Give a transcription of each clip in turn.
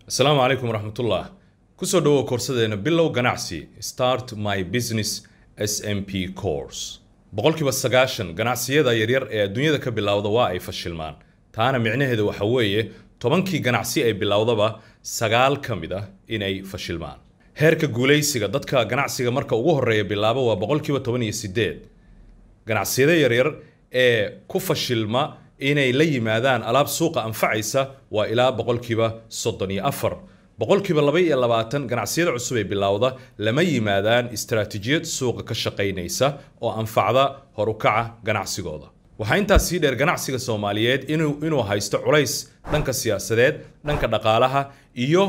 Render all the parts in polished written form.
Asalaamu calaykum waraxmatullah. Kusoo dhawow koorsadeena Bilow Ganacsi, Start My Business SMP course. 90% ganacsiyada yaryar ee adduunyada ka bilowda waa ay fashilmaan. Taana micnaheedu waxa weeye 10kii ganacsi ay bilowdaba 9 ka mid ah inay fashilmaan. Heerka guuleysiga dadka ganacsiga marka ugu horeeya bilaaba waa 18%. Ganacsiyada yaryar ee ku fashilma inay la yimaadaan alaab suuqa anfacaysa waa ilaa 34%. 22% ganacsiyada cusub ee bilowda lama yimaadaan istaraatiijiyad suuqa ka shaqaynaysa oo anfacda horukaca ganacsigooda. Waxaa intaas sii dheer ganacsiga Soomaaliyeed inuu haysto culays dhanka siyaasadeed, dhanka dhaqaalaha iyo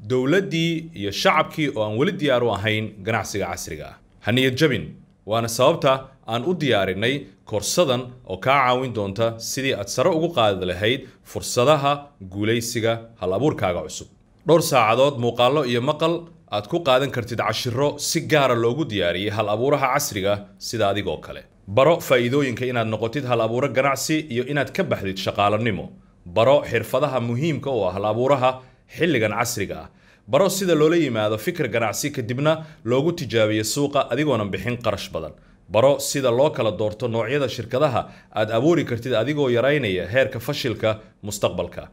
dowladdii iyo shacabkii oo aan weli diyaar u ahayn ganacsiga casriga ah. Ha niyad jabin, waana sababta aan u diyaarinay koorsadan oo kaa caawin doonta sidii aad sare ugu qaadi lahayd fursadaha guulaysiga hal abuurkaaga cusub. Dhowr saacadood muuqaallo iyo maqal aad ku qaadan kartid cashiro si gaara loogu diyaariyey hal abuuraha casriga sida adigoo kale. Baro faa'iidooyinka inaad noqotid hal abuuro ganacsi iyo inaad ka baxdid shaqaalanimo. Baro xirfadaha muhiimka u ah hal abuuraha xilligan casriga ah. Baro sida loola yimaado fikir ganacsi kadibna loogu tijaabiyo suuqa adigoonan bixin qarash badan. Baro sida loo kala doorto noocyada shirkadaha aad abuuri kartid adigoo yaraynaya heerka fashilka mustaqbalka.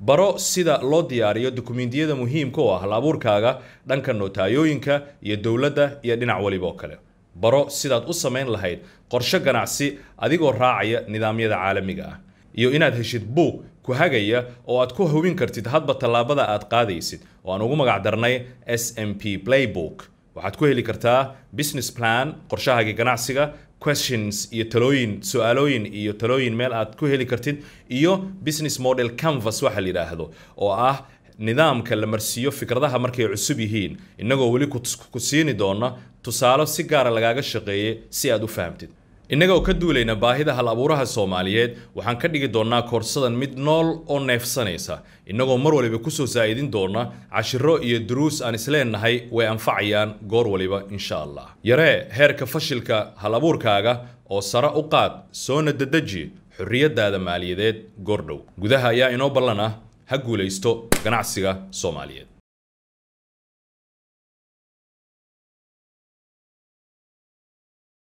Baro sida loo diyaariyo dukumiintiyada muhiimka u ah hal abuurkaaga dhanka notaayooyinka iyo dowladda iyo dhinac waliba oo kale. Baro sidaad u samayn lahayd qorshe ganacsi adigoo raacaya nidaamyada caalamiga ah, iyo inaad heshid buug ku hagaya oo aad ku hubin kartid hadba tallaabada aad qaadaysid oo aan ugu magac darnay SMP Playbook. Waxaad ku heli kartaa business plan, qorshahaagii ganacsiga, questions iyo talooyin, su-aalooyin iyo talooyin meel aad ku heli kartid, iyo business model canvas waxa la yidhaahdo oo ah nidaamka la marsiiyo fikradaha markay cusub yihiin, innagoo weli ku siini doona tusaalo si gaara lagaaga shaqeeyey si aad u fahamtid. Innagoo ka duulayna baahida hal abuuraha Soomaaliyeed, waxaan ka dhigi doonaa koorsadan mid nool oo neefsanaysa, innagoo mar waliba kusoo saa'idin doona cashiro iyo duruus aan isleenahay way anfacayaan goor waliba, insha Allah. Yaree heerka fashilka hal abuurkaaga oo sare u qaad, soona dedeji xorriyadaada maaliyadeed goordhow. Gudaha ayaa inoo ballan ah. Ha guulaysto ganacsiga Soomaaliyeed.